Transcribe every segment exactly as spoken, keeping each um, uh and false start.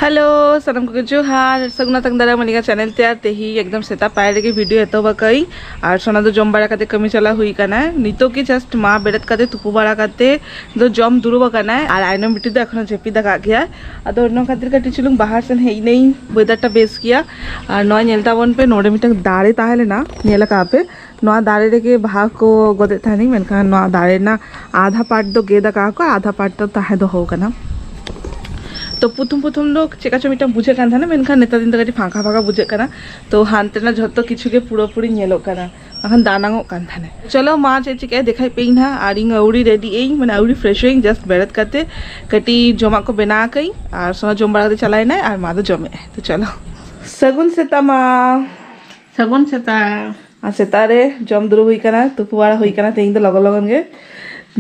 Hello, ᱥᱟᱱᱟᱢ ᱠᱚᱜᱮ ᱡᱚᱦᱟᱨ, ᱥᱟᱹᱜᱩᱱ ᱟᱛᱟᱝ ᱫᱟᱨᱟᱢ ᱟᱹᱞᱤᱧᱟᱜ ᱪᱮᱱᱮᱞ ᱛᱮ᱾ ᱟᱨ ᱛᱮᱦᱮᱧ ᱮᱠᱫᱚᱢ ᱥᱮᱛᱟᱜ ᱯᱟᱭᱟᱨ ᱨᱮᱜᱮ ᱵᱷᱤᱰᱤᱭᱳ ᱮᱛᱚᱦᱚᱵ ᱟᱠᱟᱫᱟᱹᱧ᱾ ᱟᱨ ᱥᱳᱱᱟ ᱫᱚ ᱡᱚᱢ ᱵᱟᱲᱟ ᱠᱟᱛᱮ ᱠᱟᱹᱢᱤ ᱪᱟᱞᱟᱣ ᱦᱩᱭ ᱠᱟᱱᱟ᱾ ᱱᱤᱛᱚᱜ ᱜᱮ ᱡᱟᱥᱴ ᱢᱟ ᱵᱮᱨᱮᱫ ᱠᱟᱛᱮ ᱛᱩᱯᱩ ᱵᱟᱲᱟ ᱠᱟᱛᱮ ᱫᱚ ᱡᱚᱢ ᱫᱩᱲᱩᱵ ᱟᱠᱟᱱᱟᱭ᱾ ᱟᱨ ᱟᱭᱱᱚᱢ ᱵᱤᱴᱤ ᱫᱚ ᱮᱠᱷᱚᱱᱳ ᱡᱟᱹᱯᱤᱫ ᱟᱠᱟᱫ ᱜᱮᱭᱟ᱾ ᱟᱫᱚ ᱚᱱᱟ ᱠᱷᱟᱹᱛᱤᱨ ᱠᱟᱹᱴᱤᱡ ᱪᱩᱞᱩᱝ ᱵᱟᱦᱟᱨ ᱥᱮᱱ ᱦᱮᱡ ᱱᱟᱹᱧ, ᱳᱭᱮᱫᱟᱨ ᱴᱟ ᱵᱮᱥ ᱜᱮᱭᱟ᱾ ᱟᱨ ᱱᱚᱣᱟ ᱧᱮᱞ ᱛᱟᱵᱚᱱ ᱯᱮ, ᱱᱚᱰᱮ ᱢᱤᱫᱴᱟᱝ ᱫᱟᱨᱮ ᱛᱟᱦᱮᱸ ᱞᱮᱱᱟ, ᱧᱮᱞ ᱟᱠᱟᱫ ᱯᱮ? ᱱᱚᱣᱟ ᱫᱟᱨᱮ ᱨᱮᱜᱮ ᱵᱟᱦᱟ ᱠᱚ ᱜᱚᱫᱮᱫ ᱛᱟᱦᱮᱱᱤᱧ, ᱢᱮᱱᱠᱷᱟᱱ ᱱᱚᱣᱟ ᱫᱟᱨᱮ ᱨᱮᱱᱟᱜ ᱟᱫᱷᱟ ᱯᱟᱨᱴ ᱫᱚ ᱜᱮᱫ ᱟᱠᱟᱫ ᱠᱚ, ᱟᱫᱷᱟ ᱯᱟᱨᱴ ᱫᱚ ᱛᱟᱦᱮᱸ ᱫᱚᱦᱚ ᱟᱠᱟᱱᱟ᱾ ᱛᱚ ᱯᱨᱚᱛᱷᱚᱢ ᱯᱨᱚᱛᱷᱚᱢ ᱫᱚ ᱪᱮᱫᱠᱟ ᱪᱚ ᱢᱤᱫᱴᱟᱝ ᱵᱩᱡᱷᱟᱹᱜ ᱠᱟᱱ ᱛᱟᱦᱮᱱᱟ, ᱢᱮᱱᱠᱷᱟᱱ ᱱᱮᱛᱟᱨ ᱫᱤᱱ ᱫᱚ ᱠᱟᱹᱴᱤᱡ ᱯᱷᱟᱸᱠᱟ ᱯᱷᱟᱸᱠᱟ ᱵᱩᱡᱷᱟᱹᱜ ᱠᱟᱱᱟ᱾ ᱛᱚ ᱦᱟᱱᱛᱮ ᱨᱮᱱᱟᱜ ᱡᱷᱚᱛᱚ ᱠᱤᱪᱷᱩ ᱜᱮ ᱯᱩᱨᱟᱹᱯᱩᱨᱤ ᱧᱮᱞᱚᱜ ᱠᱟᱱᱟ, ᱵᱟᱠᱷᱟᱱ ᱫᱟᱱᱟᱝᱚᱜ ᱠᱟᱱ ᱛᱟᱦᱮᱱᱟ᱾ ᱪᱚᱞᱚ ᱢᱟ ᱪᱮᱫ ᱪᱤᱠᱟᱹᱭ ᱫᱮᱠᱷᱟᱭ ᱯᱮᱭᱟᱹᱧ ᱱᱟᱦᱟᱜ᱾ ᱟᱨ ᱤᱧ ᱟᱹᱣᱲᱤ ᱨᱮᱰᱤ ᱟᱹᱧ, ᱢᱟᱱᱮ ᱟᱹᱣᱲᱤ ᱯᱷᱨᱮᱥ ᱟᱹᱧ, ᱡᱟᱥᱴ ᱵᱮᱨᱮᱫ ᱠᱟᱛᱮ ᱠᱟᱹᱴᱤᱡ ᱡᱚᱢᱟᱜ ᱠᱚ ᱵᱮᱱᱟᱣ ᱟᱠᱟᱫᱟᱹᱧ᱾ ᱟᱨ ᱥᱳᱱᱟ ᱡᱚᱢ ᱵᱟᱲᱟ ᱠᱟᱛᱮ ᱪᱟᱞᱟᱣ ᱮᱱᱟᱭ, ᱟᱨ ᱢᱟ ᱫᱚ ᱡᱚᱢᱮᱫ ᱟᱭ᱾ ᱛᱚ ᱪᱚᱞᱚ, ᱥᱟᱹᱜᱩᱱ ᱥᱮᱛᱟᱜ ᱢᱟ᱾ ᱥᱟᱹᱜᱩᱱ ᱥᱮᱛᱟᱜ᱾ ᱟᱨ ᱥᱮᱛᱟᱜ ᱨᱮ ᱡᱚᱢ ᱫᱩᱲᱩᱵ ᱦᱩᱭ ᱠᱟᱱᱟ, ᱛᱩᱯᱩ ᱵᱟᱲᱟ ᱦᱩᱭ ᱠᱟᱱᱟ ᱛᱮᱦᱮᱧ ᱫᱚ ᱞᱚᱜᱚᱱ ᱞᱚᱜᱚᱱ ᱜᱮ᱾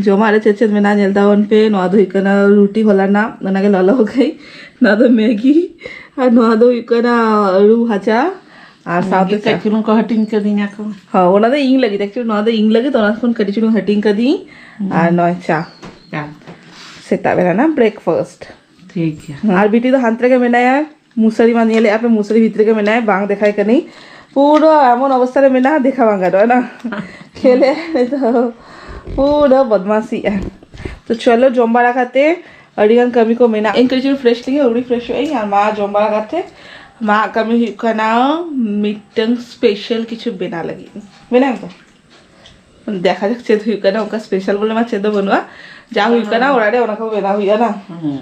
ᱡᱚᱢᱟᱜ ᱨᱮ ᱪᱮᱫ ᱪᱮᱫ ᱢᱮᱱᱟᱜᱼᱟ ᱧᱮᱞ ᱛᱟᱵᱚᱱ ᱯᱮ᱾ ᱱᱚᱣᱟ ᱫᱚ ᱦᱩᱭᱩᱜ ᱠᱟᱱᱟ ᱨᱩᱴᱤ ᱦᱚᱞᱟᱱᱟᱜ, ᱚᱱᱟᱜᱮ ᱞᱚᱞᱚ ᱠᱟᱹᱡ᱾ ᱱᱚᱣᱟ ᱫᱚ ᱢᱮᱜᱤ, ᱟᱨ ᱱᱚᱣᱟ ᱫᱚ ᱦᱩᱭᱩᱜ ᱠᱟᱱᱟ ᱟᱹᱞᱩ ᱵᱷᱟᱡᱟ, ᱟᱨ ᱥᱟᱶᱛᱮ ᱢᱮᱜᱤ ᱪᱟ᱾ ᱠᱟᱹᱡ ᱪᱩᱞᱩᱝ ᱠᱚ ᱦᱟᱹᱴᱤᱧ ᱠᱟᱹᱫᱤᱧᱟ ᱠᱚ᱾ ᱦᱚᱸ, ᱚᱱᱟ ᱫᱚ ᱤᱧ ᱞᱟᱹᱜᱤᱫ, actually ᱱᱚᱣᱟ ᱫᱚ ᱤᱧ ᱞᱟᱹᱜᱤᱫ, ᱚᱱᱟ ᱠᱷᱚᱱ ᱠᱟᱹᱴᱤᱡ ᱪᱩᱞᱩᱝ ᱦᱟᱹᱴᱤᱧ ᱠᱟᱹᱫᱤᱧ᱾ ᱦᱩᱸ᱾ ᱟᱨ ᱱᱚᱣᱟ ᱪᱟ᱾ ᱪᱟ᱾ ᱥᱮᱛᱟᱜ ᱵᱮᱲᱟ ᱨᱮᱱᱟᱜ ᱵᱨᱮᱠᱯᱷᱟᱥᱴ᱾ ᱴᱷᱤᱠ ᱜᱮᱭᱟ᱾ ᱟᱨ ᱵᱤᱴᱤ ᱫᱚ ᱦᱟᱱᱛᱮ ᱨᱮᱜᱮ ᱢᱮᱱᱟᱭᱟ, ᱢᱚᱥᱟᱨᱤ ᱢᱟ ᱧᱮᱞᱮᱫᱼᱟ ᱯᱮ, ᱢᱚᱥᱟᱨᱤ ᱵᱷᱤᱛᱨᱤ ᱨᱮᱜᱮ ᱢᱮᱱᱟᱭᱟ, ᱵᱟᱝ ᱫᱮᱠᱷᱟᱭ ᱠᱟᱹᱱᱟᱹᱧ᱾ ᱯᱩᱨᱟᱹ ᱮᱢᱚᱱ ᱚᱵᱚᱥᱛᱟ ᱨᱮ ᱢᱮᱱᱟᱜᱼᱟ, ᱫᱮᱠᱷᱟ ᱵᱟᱝ ᱜᱟᱱᱚᱜᱼᱟ ᱱᱟ᱾ ᱠᱷᱮᱞᱮ ᱱᱤᱛᱚᱜ ᱯᱩᱨᱟᱹ ᱵᱚᱫᱢᱟᱥᱤᱜᱼᱟ᱾ ᱛᱚ ᱪᱚᱞᱚ, ᱡᱚᱢ ᱵᱟᱲᱟ ᱠᱟᱛᱮ ᱟᱹᱰᱤ ᱜᱟᱱ ᱠᱟᱹᱢᱤ ᱠᱚ ᱢᱮᱱᱟᱜᱼᱟ᱾ ᱤᱧ ᱠᱟᱹᱴᱤᱡ ᱪᱩᱞᱩᱝ ᱯᱷᱨᱮᱥ ᱞᱮᱜᱮ, ᱟᱹᱣᱲᱤ ᱯᱷᱨᱮᱥᱚᱜ ᱟᱹᱧ᱾ ᱟᱨ ᱢᱟ ᱡᱚᱢ ᱵᱟᱲᱟ ᱠᱟᱛᱮ ᱢᱟ ᱠᱟᱹᱢᱤ ᱦᱩᱭᱩᱜ ᱠᱟᱱᱟ ᱢᱤᱫᱴᱟᱝ ᱥᱯᱮᱥᱟᱞ ᱠᱤᱪᱷᱩ ᱵᱮᱱᱟᱣ ᱞᱟᱹᱜᱤᱫ᱾ ᱢᱮᱱᱟᱢ ᱛᱚ? ᱫᱮᱠᱷᱟ ᱡᱟᱠ ᱪᱮᱫ ᱦᱩᱭᱩᱜ ᱠᱟᱱᱟ, ᱚᱱᱠᱟ ᱥᱯᱮᱥᱟᱞ ᱵᱚᱞᱮ ᱢᱟ ᱪᱮᱫ ᱫᱚ ᱵᱟᱹᱱᱩᱜᱼᱟ, ᱡᱟ ᱦᱩᱭᱩᱜ ᱠᱟᱱᱟ ᱚᱲᱟᱜ ᱨᱮ ᱚᱱᱟ ᱠᱚ ᱵᱮᱱᱟᱣ ᱦᱩᱭᱩᱜᱼᱟ ᱱᱟ᱾ ᱦᱩᱸ᱾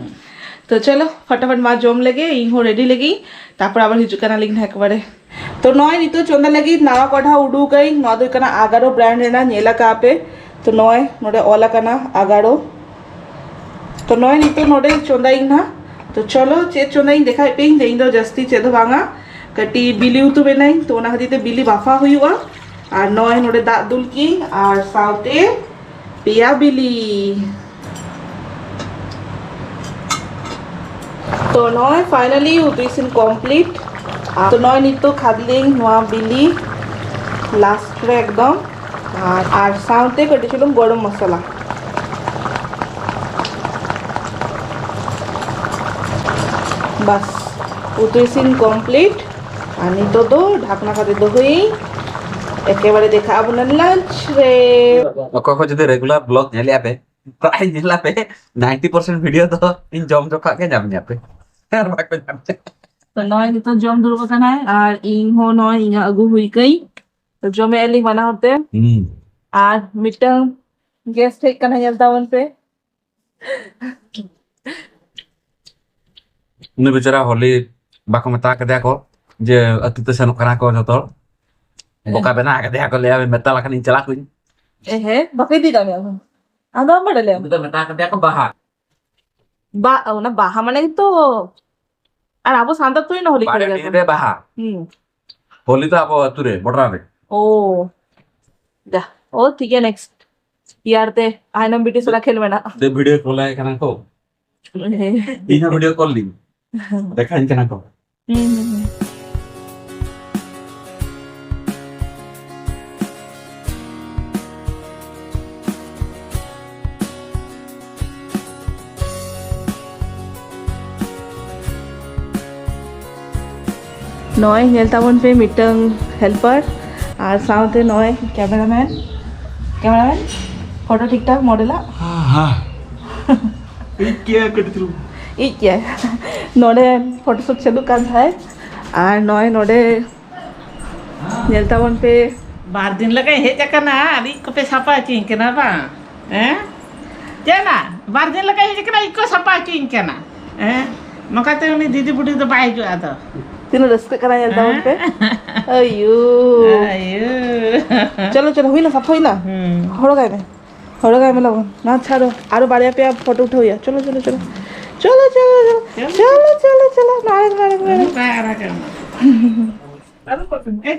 ᱛᱚ ᱪᱚᱞᱚ ᱯᱷᱟᱴᱟᱯᱷᱟᱴ ᱢᱟ ᱡᱚᱢ ᱞᱮᱜᱮ, ᱤᱧ ᱦᱚᱸ ᱨᱮᱰᱤ ᱞᱮᱜᱮ, ᱛᱟᱨᱯᱚᱨ ᱟᱵᱟᱨ ᱦᱤᱡᱩᱜ ᱠᱟᱱᱟᱞᱤᱧ ᱱᱟᱦᱟᱜ ᱮᱠᱵᱟᱨᱮ᱾ ᱛᱚ ᱱᱚᱜᱼᱚᱭ ᱱᱤᱛᱚᱜ ᱪᱚᱸᱫᱟ ᱞᱟᱹᱜᱤᱫ ᱱᱟᱣᱟ ᱠᱚᱲᱦᱟ ᱩᱰᱩᱠᱟᱹᱧ, ᱱᱚᱣᱟ ᱫᱚ ᱦᱩᱭᱩᱜ ᱠᱟᱱᱟ ᱟᱜᱟᱨᱳ ᱵᱨᱟᱱᱰ ᱨᱮᱱᱟᱜ, ᱧᱮᱞ ᱟᱠᱟᱫ ᱯᱮ᱾ ᱛᱚ ᱱᱚᱜᱼᱚᱭ ᱱᱚᱰᱮ ᱚᱞ ᱟᱠᱟᱱᱟ ᱟᱜᱟᱨᱳ᱾ ᱛᱚ ᱱᱚᱜᱼᱚᱭ ᱱᱤᱛᱚᱜ ᱱᱚᱰᱮ ᱪᱚᱸᱫᱟᱭᱤᱧ ᱱᱟᱦᱟᱜ᱾ ᱛᱚ ᱪᱚᱞᱚ ᱪᱮᱫ ᱪᱚᱸᱫᱟᱭᱤᱧ ᱫᱮᱠᱷᱟᱭ ᱯᱮᱭᱟᱹᱧ, ᱛᱮᱦᱮᱧ ᱫᱚ ᱡᱟᱹᱥᱛᱤ ᱪᱮᱫ ᱦᱚᱸ ᱵᱟᱝᱟ, ᱠᱟᱹᱴᱤᱡ ᱵᱤᱞᱤ ᱩᱛᱩ ᱵᱮᱱᱟᱭᱤᱧ, ᱛᱚ ᱚᱱᱟ ᱠᱷᱟᱹᱛᱤᱨ ᱛᱮ ᱵᱤᱞᱤ ᱵᱟᱯᱷᱟ ᱦᱩᱭᱩᱜᱼᱟ᱾ ᱟᱨ ᱱᱚᱜᱼᱚᱭ ᱱᱚᱰᱮ ᱫᱟᱜ ᱫᱩᱞ ᱠᱤᱧ ᱟᱨ ᱥᱟᱶᱛᱮ ᱯᱮᱭᱟ ᱵᱤᱞᱤ᱾ ᱛᱚ ᱱᱚᱜᱼᱚᱭ ᱯᱷᱟᱭᱱᱟᱞᱤ ᱩᱛᱩ ᱤᱥᱤᱱ ᱠᱚᱢᱯᱞᱤᱴ᱾ ᱛᱚ ᱱᱚᱜᱼᱚᱭ ᱱᱤᱛᱚᱜ ᱠᱷᱟᱫᱽᱞᱮᱧ ᱱᱚᱣᱟ ᱵᱤᱞᱤ ᱞᱟᱥᱴ ᱨᱮ ᱮᱠᱫᱚᱢ, ᱟᱨ, ᱟᱨ ᱥᱟᱶᱛᱮ ᱠᱟᱹᱴᱤᱡ ᱪᱩᱞᱩᱝ ᱜᱚᱨᱚᱢ ᱢᱚᱥᱞᱟ᱾ ᱵᱟᱥ, ᱩᱛᱩ ᱤᱥᱤᱱ ᱠᱚᱢᱯᱞᱤᱴ᱾ ᱟᱨ ᱱᱤᱛᱚᱜ ᱫᱚ ᱰᱷᱟᱠᱱᱟ ᱠᱟᱛᱮ ᱫᱚᱦᱚᱭᱟᱹᱧ᱾ ᱮᱠᱮᱵᱟᱨᱮ ᱫᱮᱠᱷᱟ ᱟᱵᱚᱱ ᱞᱟᱧᱪ ᱨᱮ᱾ ᱚᱠᱚᱭ ᱠᱚ ᱡᱩᱫᱤ ᱨᱮᱜᱩᱞᱟᱨ ᱵᱞᱚᱜ ᱧᱮᱞᱮᱜᱼᱟ ᱯᱮ, ᱯᱨᱟᱭ ᱧᱮᱞᱟ ᱯᱮ, ᱱᱟᱭᱤᱱᱴᱤ ᱯᱟᱨᱥᱮᱱᱴ ᱵᱷᱤᱰᱤᱭᱳ ᱫᱚ ᱤᱧ ᱡᱚᱢ ᱡᱚᱠᱷᱟᱜ ᱜᱮ ᱧᱟᱢ ᱧᱟᱯᱮ, ᱟᱨ ᱵᱟᱠᱚ ᱧᱟᱢ ᱧᱟᱯᱮ᱾ ᱛᱚ ᱱᱚᱜᱼᱚᱭ ᱱᱤᱛᱚᱜ ᱡᱚᱢ ᱫᱩᱲᱩᱵ ᱟᱠᱟᱱᱟᱭ, ᱟᱨ ᱤᱧ ᱦᱚᱸ ᱱᱚᱜᱼᱚᱭ ᱤᱧᱟᱹᱜ ᱟᱹᱜᱩ ᱦᱩᱭ ᱠᱟᱹᱧ᱾ ᱛᱚ ᱡᱚᱢᱮᱜᱼᱟ ᱞᱤᱧ ᱵᱟᱱᱟ ᱦᱚᱲ ᱛᱮ᱾ ᱦᱩᱸ᱾ ᱟᱨ ᱢᱤᱫᱴᱟᱝ ᱜᱮᱥᱴ ᱦᱮᱡ ᱠᱟᱱᱟ, ᱧᱮᱞ ᱛᱟᱵᱚᱱ ᱯᱮ᱾ ᱩᱱᱤ ᱵᱮᱪᱟᱨᱟ ᱦᱚᱞᱤ ᱵᱟᱠᱚ ᱢᱮᱛᱟ ᱠᱟᱫᱮᱭᱟ ᱠᱚ ᱡᱮ ᱟᱹᱛᱩ ᱛᱮ ᱥᱮᱱᱚᱜ ᱠᱟᱱᱟ ᱠᱚ ᱡᱚᱛᱚ ᱦᱚᱲ? ᱵᱚᱠᱟ ᱵᱮᱱᱟ ᱠᱟᱫᱮᱭᱟ ᱠᱚ, ᱞᱟᱹᱭᱟ ᱢᱮᱛᱟ ᱞᱮᱠᱷᱟᱱ ᱤᱧ ᱪᱟᱞᱟᱜ ᱠᱚᱧ᱾ ᱮ ᱦᱮᱸ, ᱵᱟᱠᱚ ᱤᱫᱤ ᱠᱟᱜ ᱢᱮᱭᱟ ᱠᱚ? ᱟᱢ ᱫᱚ ᱵᱟᱢ ᱵᱟᱲᱟᱭ ᱞᱮᱭᱟ? ᱩᱱᱤ ᱫᱚ ᱢᱮᱛᱟ ᱠᱟᱫᱮᱭᱟ ᱠᱚ ᱵᱟᱦᱟ᱾ ᱵᱟ-, ᱚᱱᱟ ᱵᱟᱦᱟ ᱢᱟᱱᱮ ᱜᱮᱛᱚ, ᱟᱨ ᱟᱵᱚ ᱥᱟᱱᱛᱟᱲ ᱛᱚ ᱚᱱᱟ ᱦᱳᱞᱤ ᱵᱟᱨᱭᱟ ᱠᱚ ᱫᱤᱱ ᱨᱮ ᱵᱟᱦᱟ᱾ ᱦᱩᱸ᱾ ᱦᱳᱞᱤ ᱫᱚ ᱟᱵᱚ ᱟᱹᱛᱩ ᱨᱮ, ᱵᱚᱰᱨᱟ ᱨᱮ᱾ ᱳ᱾ ᱡᱟ᱾ ᱳ, ᱴᱷᱤᱠ ᱜᱮᱭᱟ, ᱱᱮᱠᱥᱴ ᱤᱭᱟᱨ ᱛᱮ ᱟᱭᱱᱚᱢ ᱵᱤᱴᱤ ᱥᱟᱞᱟᱜ ᱠᱷᱮᱞ ᱢᱮᱱᱟᱜᱼᱟ᱾ ᱫᱮ ᱵᱷᱤᱰᱤᱭᱳ ᱠᱚᱞ ᱟᱭ ᱠᱟᱱᱟ ᱠᱚ᱾ ᱤᱧ ᱦᱚᱸ ᱵᱷᱤᱰᱤᱭᱳ ᱠᱚᱞ ᱞᱤᱧ᱾ ᱫᱮᱠᱷᱟᱧ ᱠᱟᱱᱟ ᱠᱚ᱾ ᱦᱩᱸ, ᱦᱩᱸ, ᱦᱩᱸ᱾ ᱱᱚᱜᱼᱚᱭ ᱧᱮᱞ ᱛᱟᱵᱚᱱ ᱯᱮ ᱢᱤᱫᱴᱟᱝ ᱦᱮᱞᱯᱟᱨ, ᱟᱨ ᱥᱟᱶᱛᱮ ᱱᱚᱜᱼᱚᱭ ᱠᱮᱢᱮᱨᱟᱢᱮᱱ, ᱠᱮᱢᱮᱨᱟᱢᱮᱱ, ᱯᱷᱳᱴᱳ ᱴᱷᱤᱠ ᱴᱷᱟᱠ ᱢᱚᱰᱮᱞᱟᱜ᱾ ᱦᱮᱸ, ᱦᱮᱸ᱾ ᱤᱡ ᱜᱮᱭᱟ ᱠᱟᱹᱴᱤᱡ ᱪᱩᱞᱩᱝ᱾ ᱤᱡ ᱜᱮᱭᱟ᱾ ᱱᱚᱰᱮ ᱯᱷᱳᱴᱳ ᱥᱩᱴ ᱪᱟᱹᱞᱩᱜ ᱠᱟᱱ ᱛᱟᱦᱮᱸᱫ, ᱟᱨ ᱱᱚᱜᱼᱚᱭ ᱱᱚᱰᱮ ᱧᱮᱞ ᱛᱟᱵᱚᱱ ᱯᱮ᱾ ᱵᱟᱨ ᱫᱤᱱ ᱞᱮᱠᱟᱧ ᱦᱮᱡ ᱟᱠᱟᱱᱟ, ᱟᱨ ᱤᱡ ᱠᱚᱯᱮ ᱥᱟᱯᱷᱟ ᱦᱚᱪᱚᱧ ᱠᱟᱱᱟ ᱵᱟᱝ? ᱦᱮᱸ? ᱪᱮᱫ ᱱᱟ? ᱵᱟᱨ ᱫᱤᱱ ᱞᱮᱠᱟᱧ ᱦᱮᱡ ᱟᱠᱟᱱᱟ, ᱤᱡ ᱠᱚ ᱥᱟᱯᱷᱟ ᱦᱚᱪᱚᱧ ᱠᱟᱱᱟ᱾ ᱦᱮᱸ? ᱱᱚᱝᱠᱟᱛᱮ ᱩᱱᱤ ᱫᱤᱫᱤ ᱵᱩᱰᱷᱤ ᱫᱚ ᱵᱟᱭ ᱦᱤᱡᱩᱜᱼᱟ ᱟᱫᱚ᱾ ᱛᱤᱱᱟᱹᱜ ᱨᱟᱹᱥᱠᱟᱹᱜ ᱠᱟᱱᱟ ᱧᱮᱞ ᱛᱟᱵᱚᱱ ᱯᱮ᱾ ᱦᱮᱸ? ᱟᱭᱳ᱾ ᱟᱭᱳ᱾ ᱪᱚᱞᱚ, ᱪᱚᱞᱚ, ᱦᱩᱭᱱᱟ, ᱥᱟᱯᱷᱟ ᱦᱩᱭᱱᱟ? ᱦᱩᱸ᱾ ᱦᱚᱨᱚᱜᱟᱭ ᱢᱮ᱾ ᱦᱚᱨᱚᱜᱟᱭ ᱢᱮ ᱞᱚᱜᱚᱱ᱾ ᱱᱟ ᱪᱷᱟᱲᱚ, ᱟᱨᱚ ᱵᱟᱨᱭᱟ ᱯᱮᱭᱟ ᱯᱷᱳᱴᱳ ᱩᱴᱷᱟᱹᱣ ᱦᱩᱭᱩᱜᱼᱟ᱾ ᱪᱚᱞᱚ, ᱪᱚᱞᱚ, ᱪᱚᱞᱚ᱾ ᱪᱚᱞᱚ, ᱪᱚᱞᱚ, ᱪᱚᱞᱚ᱾ ᱪᱚᱞᱚ᱾ ᱪᱚᱞᱚ, ᱪᱚᱞᱚ, ᱪᱚᱞᱚ᱾ ᱱᱟᱲᱮ, ᱱᱟᱲᱮ, ᱱᱟᱲᱮ᱾ ᱵᱟᱭ ᱟᱨᱟᱜᱟ ᱚᱱᱟ᱾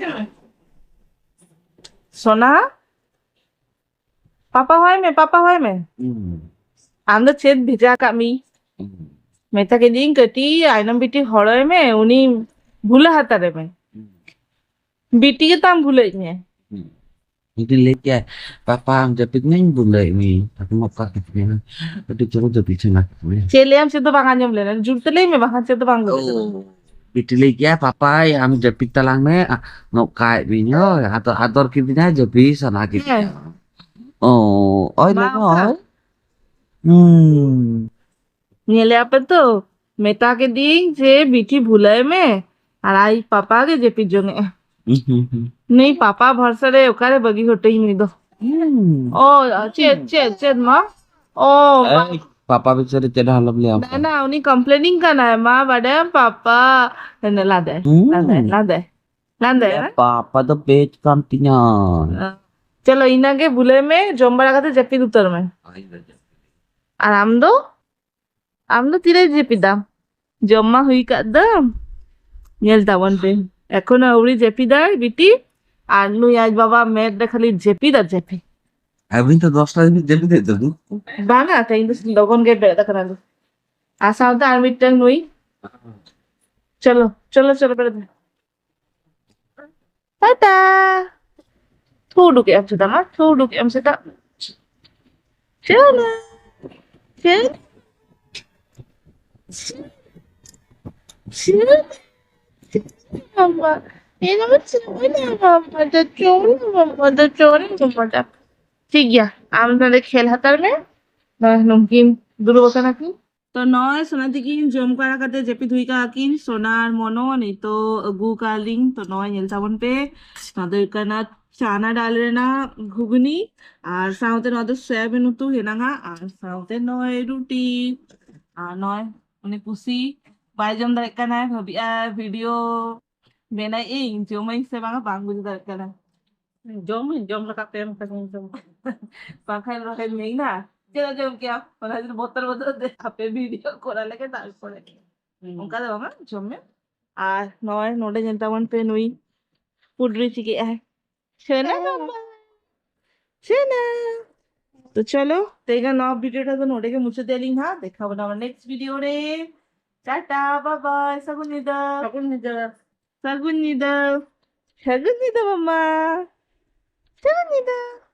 ᱥᱳᱱᱟ, ᱯᱟᱯᱟ ᱦᱚᱭ ᱢᱮ, ᱯᱟᱯᱟ ᱦᱚᱭ ᱢᱮ᱾ ᱦᱩᱸ᱾ ᱟᱢ ᱫᱚ ᱪᱮᱫ ᱵᱷᱮᱡᱟ ᱠᱟᱜ ᱢᱤ? ᱦᱩᱸ᱾ ᱢᱮᱛᱟ ᱠᱮᱫᱤᱧ ᱠᱟᱹᱴᱤᱡ ᱟᱭᱱᱚᱢ ᱵᱤᱴᱤ ᱦᱚᱲᱚᱭ ᱢᱮ, ᱩᱱᱤ ᱵᱷᱩᱞᱟᱹ ᱦᱟᱛᱟᱲᱮ ᱢᱮ᱾ ᱦᱩᱸ᱾ ᱵᱤᱴᱤ ᱜᱮ ᱛᱟᱢ ᱵᱷᱩᱞᱟᱹᱣᱮᱫ ᱢᱮᱭᱟ᱾ ᱦᱩᱸ᱾ ᱡᱩᱫᱤ ᱞᱟᱹᱭ ᱠᱮᱭᱟ, "ᱯᱟᱯᱟ, ᱟᱢ ᱡᱟᱹᱯᱤᱫ ᱢᱮ, ᱤᱧ ᱵᱩᱞᱟᱹᱭᱮᱫ ᱢᱮᱭᱟᱹᱧ", ᱟᱫᱚ ᱱᱚᱝᱠᱟ ᱠᱟᱛᱮ ᱟᱹᱰᱤ ᱪᱚᱨᱚᱠ ᱡᱟᱹᱯᱤᱫ ᱥᱟᱱᱟ ᱠᱮᱫ ᱢᱮᱭᱟ᱾ ᱪᱮᱫ ᱞᱟᱹᱭᱟᱢ, ᱪᱮᱫ ᱫᱚ ᱵᱟᱝ ᱟᱸᱡᱚᱢ ᱞᱮᱱᱟ, ᱡᱳᱨ ᱛᱮ ᱞᱟᱹᱭ ᱢᱮ, ᱵᱟᱠᱷᱟᱱ ᱪᱮᱫ ᱫᱚ ᱵᱟᱝ ᱵᱩᱡᱷᱟᱹᱜ ᱠᱟᱱᱟ᱾ ᱳ, ᱵᱤᱴᱤ ᱞᱟᱹᱭ ᱠᱮᱭᱟ, "ᱯᱟᱯᱟᱭ, ᱟᱢ ᱡᱟᱹᱯᱤᱫ ᱛᱟᱞᱟᱝ ᱢᱮ", ᱟ, ᱱᱚᱝᱠᱟᱭᱮᱫ ᱢᱤᱭᱟᱹᱧ, ᱦᱳᱭ, ᱟᱫᱚ ᱟᱫᱚᱨ ᱠᱤᱫᱤᱧᱟᱭ, ᱡᱟᱹᱯᱤᱫ ᱥᱟᱱᱟ ᱠᱤᱫᱤᱧᱟ᱾ ᱦᱮᱸ᱾ ᱳ, ᱳᱭ ᱵᱟᱝ ᱞᱮᱠᱟ, ᱚᱱᱠᱟ? ᱳᱭ᱾ ᱦᱩᱸ᱾ ᱧᱮᱞᱮ ᱟᱯᱮ ᱛᱚ, ᱢᱮᱛᱟ ᱠᱮᱫᱤᱧ ᱡᱮ ᱵᱤᱴᱤ ᱵᱷᱩᱞᱟᱹᱭ ᱢᱮ, ᱟᱨ ᱟᱡ ᱯᱟᱯᱟ ᱜᱮ ᱡᱟᱹᱯᱤᱫ ᱡᱚᱝ ᱮᱜᱼᱟ᱾ ᱦᱩᱸ, ᱦᱩᱸ, ᱦᱩᱸ᱾ ᱱᱩᱭ ᱯᱟᱯᱟ ᱵᱷᱚᱨᱥᱟ ᱨᱮ ᱚᱠᱟᱨᱮ ᱵᱟᱹᱜᱤ ᱦᱚᱴᱚᱧ ᱱᱩᱭ ᱫᱚ᱾ ᱦᱩᱸ᱾ ᱳ, ᱪᱮᱫ, ᱪᱮᱫ, ᱪᱮᱫ ᱢᱟ? ᱳ, ᱢᱟ᱾ ᱮᱭ, ᱯᱟᱯᱟ ᱵᱤᱥᱚᱭ ᱨᱮ ᱪᱮᱫ ᱦᱚᱸ ᱟᱞᱚᱢ ᱞᱟᱹᱭᱟ᱾ ᱱᱟ, ᱱᱟ, ᱩᱱᱤ complaining ᱠᱟᱱᱟᱭ, "ᱢᱟ ᱵᱟᱰᱟᱭᱟᱢ ᱯᱟᱯᱟ", ᱞᱟᱸᱫᱟᱭ, ᱦᱩᱸ᱾ ᱞᱟᱸᱫᱟᱭ, ᱞᱟᱸᱫᱟᱭ, ᱞᱟᱸᱫᱟᱭ, ᱤᱧᱟᱹᱜ ᱦᱮᱸ? ᱯᱟᱯᱟ ᱫᱚ ᱵᱮᱥ ᱠᱟᱱ ᱛᱤᱧᱟ᱾ ᱪᱚᱞᱚ, ᱤᱱᱟᱹᱜᱮ ᱵᱷᱩᱞᱟᱹᱭ ᱢᱮ, ᱡᱚᱢ ᱵᱟᱲᱟ ᱠᱟᱛᱮ ᱡᱟᱹᱯᱤᱫ ᱩᱛᱟᱹᱨ ᱢᱮ᱾ ᱟᱨ ᱟᱢ ᱫᱚ? ᱟᱢ ᱫᱚ ᱛᱤᱨᱮ ᱡᱟᱹᱯᱤᱫᱟᱢ? ᱡᱚᱢ ᱢᱟ ᱦᱩᱭ ᱠᱟᱜ ᱫᱚᱢ᱾ ᱧᱮᱞ ᱛᱟᱵᱚᱱ ᱯᱮ, ᱮᱠᱷᱚᱱᱳ ᱟᱹᱣᱨᱤ ᱡᱟᱹᱯᱤᱫᱟᱭ ᱵᱤᱴᱤ, ᱟᱨ ᱱᱩᱭ ᱟᱡ ᱵᱟᱵᱟ ᱢᱮᱫ ᱨᱮ ᱠᱷᱟᱹᱞᱤ ᱡᱟᱹᱯᱤᱫ ᱟᱨ ᱡᱟᱹᱯᱤᱫ᱾ ᱟᱹᱵᱤᱱ ᱛᱚ ᱫᱚᱥᱴᱟ ᱫᱷᱟᱹᱵᱤᱡ ᱡᱟᱹᱯᱤᱫ ᱦᱩᱭᱩᱜ ᱛᱟᱹᱵᱤᱱ᱾ ᱵᱟᱝᱟ, ᱛᱮᱦᱮᱧ ᱫᱚ ᱞᱚᱜᱚᱱ ᱜᱮ ᱵᱮᱨᱮᱫ ᱟᱠᱟᱱᱟ ᱞᱤᱧ᱾ ᱟᱨ ᱥᱟᱶᱛᱮ ᱟᱨ ᱢᱤᱫᱴᱟᱝ ᱱᱩᱭ᱾ ᱪᱚᱞᱚ, ᱪᱚᱞᱚ, ᱪᱚᱞᱚ, ᱵᱮᱨᱮᱫ ᱢᱮ᱾ ᱴᱟᱴᱟ᱾ ᱛᱷᱩ ᱩᱰᱩᱠᱮᱜ ᱟᱢ ᱥᱮᱛᱟᱜ ᱢᱟ, ᱛᱷᱩ ᱩᱰᱩᱠᱮᱜ ᱟᱢ ᱥᱮᱛᱟᱜ᱾ ᱪᱮᱫ ᱦᱚᱸ ᱵᱟᱝ᱾ ᱪᱮᱫ? ᱪᱮᱫ? ᱪᱮᱫ? ᱢᱟᱢᱟ᱾ ᱮ ᱢᱟᱢᱟ, ᱪᱮᱫ ᱦᱚᱸ ᱵᱟᱝ, ᱢᱟᱢᱟ ᱫᱚ ᱪᱚᱞᱚ, ᱢᱟᱢᱟ ᱫᱚ ᱪᱚᱞᱚ, ᱢᱟᱢᱟ ᱫᱚ᱾ ᱴᱷᱤᱠ ᱜᱮᱭᱟ, ᱟᱢ ᱱᱚᱰᱮ ᱠᱷᱮᱞ ᱦᱟᱛᱟᱲ ᱢᱮ᱾ ᱱᱚᱜᱼᱚᱭ ᱱᱩᱝᱠᱤᱱ ᱫᱩᱲᱩᱵ ᱟᱠᱟᱱᱟ ᱠᱤᱱ᱾ ᱛᱚ ᱱᱚᱜᱼᱚᱭ ᱥᱳᱱᱟ ᱛᱤᱠᱤᱱ ᱡᱚᱢ ᱵᱟᱲᱟ ᱠᱟᱛᱮ ᱡᱟᱹᱯᱤᱫ ᱦᱩᱭ ᱠᱟᱜᱼᱟ ᱠᱤᱱ ᱥᱳᱱᱟ ᱟᱨ ᱢᱚᱱᱳ᱾ ᱱᱤᱛᱚᱜ ᱟᱹᱜᱩ ᱠᱟᱜ ᱞᱤᱧ, ᱛᱚ ᱱᱚᱜᱼᱚᱭ ᱧᱮᱞ ᱛᱟᱵᱚᱱ ᱯᱮ, ᱱᱚᱣᱟ ᱫᱚ ᱦᱩᱭᱩᱜ ᱠᱟᱱᱟ ᱪᱟᱱᱟ ᱰᱟᱞ ᱨᱮᱱᱟᱜ ᱜᱷᱩᱜᱽᱱᱤ, ᱟᱨ ᱥᱟᱶᱛᱮ ᱱᱚᱣᱟ ᱫᱚ ᱥᱚᱭᱟᱵᱤᱱ ᱩᱛᱩ ᱦᱮᱱᱟᱝᱟ, ᱟᱨ ᱥᱟᱶᱛᱮ ᱱᱚᱜᱼᱚᱭ ᱨᱩᱴᱤ, ᱟᱨ ᱱᱚᱜᱼᱚᱭ ᱩᱱᱤ ᱯᱩᱥᱤ ᱵᱟᱭ ᱡᱚᱢ ᱫᱟᱲᱮᱭᱟᱜ ᱠᱟᱱᱟᱭ, ᱵᱷᱟᱵᱤᱜᱼᱟ ᱵᱷᱤᱰᱤᱭᱳ ᱵᱮᱱᱟᱣ ᱤᱧ ᱡᱚᱢᱟᱹᱧ ᱥᱮ ᱵᱟᱝᱟ, ᱵᱟᱝ ᱵᱩᱡᱷᱟᱹᱣ ᱫᱟᱲᱮᱭᱟᱜ ᱠᱟᱱᱟ᱾ ᱡᱚᱢᱟᱹᱧ, ᱡᱚᱢ ᱨᱟᱠᱟᱵ ᱯᱮ, ᱮᱢ ᱠᱟᱹᱫᱤᱧ ᱡᱚᱢ᱾ ᱵᱟᱝᱠᱷᱟᱱ ᱱᱚᱰᱮ ᱢᱮᱱᱟ, ᱪᱮᱫ ᱮ ᱡᱚᱢ ᱠᱮᱭᱟ? ᱚᱱᱟ ᱠᱷᱟᱹᱛᱤᱨ ᱵᱚᱛᱚᱨ ᱵᱚᱛᱚᱨ ᱛᱮ ᱦᱟᱯᱮ ᱵᱷᱤᱰᱤᱭᱳ ᱠᱚᱨᱟᱣ ᱞᱮᱜᱮ ᱛᱟᱨᱯᱚᱨᱮ᱾ ᱦᱩᱸ᱾ ᱚᱱᱠᱟ ᱫᱚ ᱵᱟᱝᱟ, ᱡᱚᱢ ᱢᱮ᱾ ᱟᱨ ᱱᱚᱜᱼᱚᱭ ᱱᱚᱰᱮ ᱧᱮᱞ ᱛᱟᱵᱚᱱ ᱯᱮ, ᱱᱩᱭ ᱯᱩᱰᱨᱤ ᱪᱤᱠᱟᱹᱜ ᱟᱭ᱾ ᱥᱮᱱᱟ ᱵᱟᱵᱟ᱾ ᱥᱮᱱᱟ᱾ ᱛᱚ ᱪᱚᱞᱚ, ᱛᱮᱦᱮᱧᱟᱜ ᱱᱚᱣᱟ ᱵᱷᱤᱰᱤᱭᱳ ᱴᱟᱜ ᱫᱚ ᱱᱚᱰᱮ ᱜᱮ ᱢᱩᱪᱟᱹᱫ ᱟᱹᱞᱤᱧ ᱦᱟᱸᱜ᱾ ᱫᱮᱠᱷᱟ ᱵᱚᱱᱟ ᱟᱵᱟᱨ ᱱᱮᱠᱥᱴ ᱵᱷᱤᱰᱤᱭᱳ ᱨᱮ᱾ ᱴᱟᱴᱟ, ᱵᱟᱭ ᱵᱟᱭ, ᱥᱟᱹᱜᱩᱱ ᱧᱤᱫᱟᱹ᱾ ᱥᱟᱹᱜᱩᱱ ᱧᱤᱫᱟᱹ᱾ ᱥᱟᱹᱜᱩᱱ ᱧᱤᱫᱟᱹ᱾ ᱥᱟᱹᱜᱩᱱ ᱧᱤᱫᱟᱹ ᱢᱟᱢᱟ᱾ ᱥᱟᱹᱜᱩᱱ ᱧᱤᱫᱟᱹ᱾